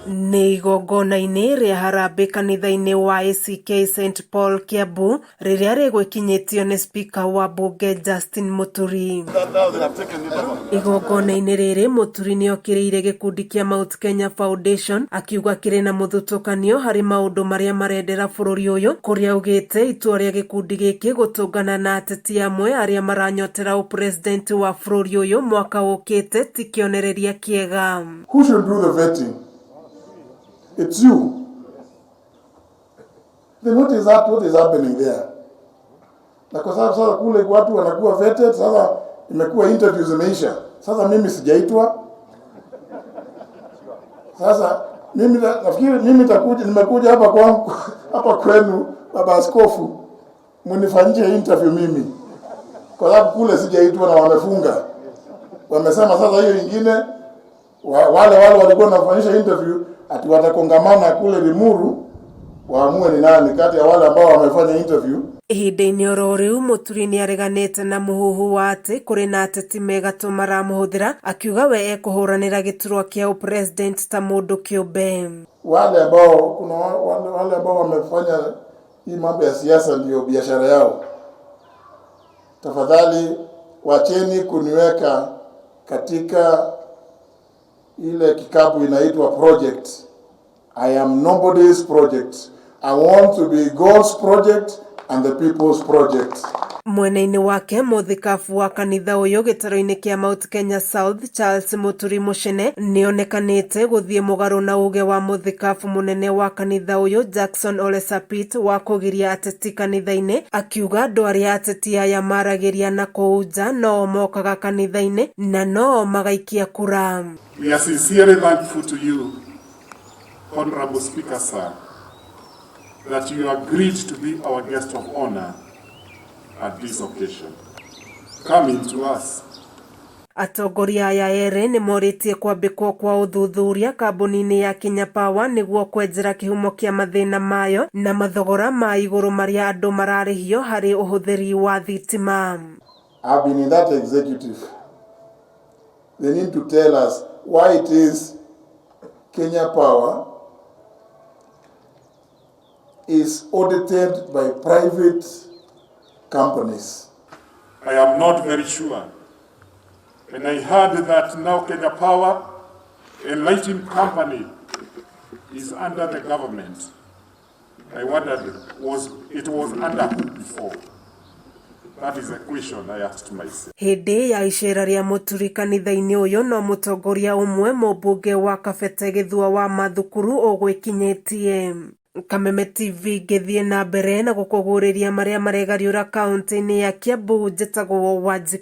Nĩ igongona-inĩ rĩa harambĩ kanitha-inĩ wa ACK St Paul Kiambu rĩrĩa rĩgwĩkinyĩtio nĩ spika wa mbunge Justin Muturi. Igongona-inĩ rĩrĩ Muturi nĩokĩrĩire gĩkundi kĩa Mount Kenya Foundation akiuga kĩrĩ na mũthutũkanio harĩ maũndũ marĩa marendera bũrũri ũyũ, kũrĩa augĩte itua rĩa gĩkundi gĩkĩ gũtũngana na ateti amwe arĩa maranyotera ũpresident wa bũrũri ũyũ mwaka ũkĩte ti kĩonereria kĩega. Who should do the vetting? It's you. Then what is that? What is happening there? Na kwa sababu sasa kule watu wanakuwa vetted, sasa imekuwa interview zimeisha. Sasa mimi sijaitwa. Sasa mimi nafikiri mimi takuja, nimekuja hapa kwangu hapa kwenu, baba askofu, mnifanyie interview mimi, kwa sababu kule sijaitwa na wamefunga. Wamesema sasa hiyo ingine wale walikuwa wanafanyisha interview ati watakongamana kule Limuru waamue ni nani kati ya wale ambao wamefanya interview. Ihinda-inĩ oro rĩu Muturi nĩareganĩte na mũhuhu wa atĩ kũrĩ na ateti me gatũ maramũhũthĩra, akiuga we ekũhũranĩra gĩturwa kĩa ũpresident ta mũndũ kĩũmbe. Wale ambao kuna wale ambao wamefanya hii mambo ya siasa ndio biashara yao, tafadhali wacheni kuniweka katika ile kikapu inaitwa project. I am nobody's project. I want to be God's project and the people's project. Mwena-inĩ wake mũthikabu wa kanitha ũyũ gĩtarũ-inĩ kĩa Mount Kenya South Charles Mũturi Mũcene nĩonekanĩte gũthiĩ mũgarũ na uge wa mũthikabu mũnene wa kanitha ũyũ Jackson Ole Sapit wa kũgiria ateti kanitha-inĩ, akiuga andũ arĩa ateti aya maragĩria na kũu nja no mokaga kanitha-inĩ na no magaikia kura. We are sincerely thankful to you, Honorable Speaker, sir, that you agreed to be our guest of honor at this occasion. Coming to us. Atongoria aya erĩ nĩmorĩtie kwambĩkwo kwa ũthuthuria kambuni-inĩ ya Kenya Power nĩguo kwenjera kĩhumo kĩa mathĩna mayo na mathogora ma igũrũ marĩa andũ mararĩhio harĩ ũhũthĩri wa thitima. I've been in that executive. They need to tell us why it is Kenya Power is audited by private companies. I am not very sure. And I heard that now Kenya Power, a lighting company, is under the government. I wondered, was it was under who before? That is a question I asked myself. Hĩndĩ ya icera rĩa Mũturi kanitha-inĩ ũyũ no mũtongoria ũmwe mũmbunge wa Kabete Gĩthua wa Mathukuru ũgwĩkinyĩtie. Kameme TV ngĩthiĩ na mbere na gũkũgũrĩria marĩa maregariũra kaunti-inĩ ya Kiambu, njĩtagwo Wanjikũ.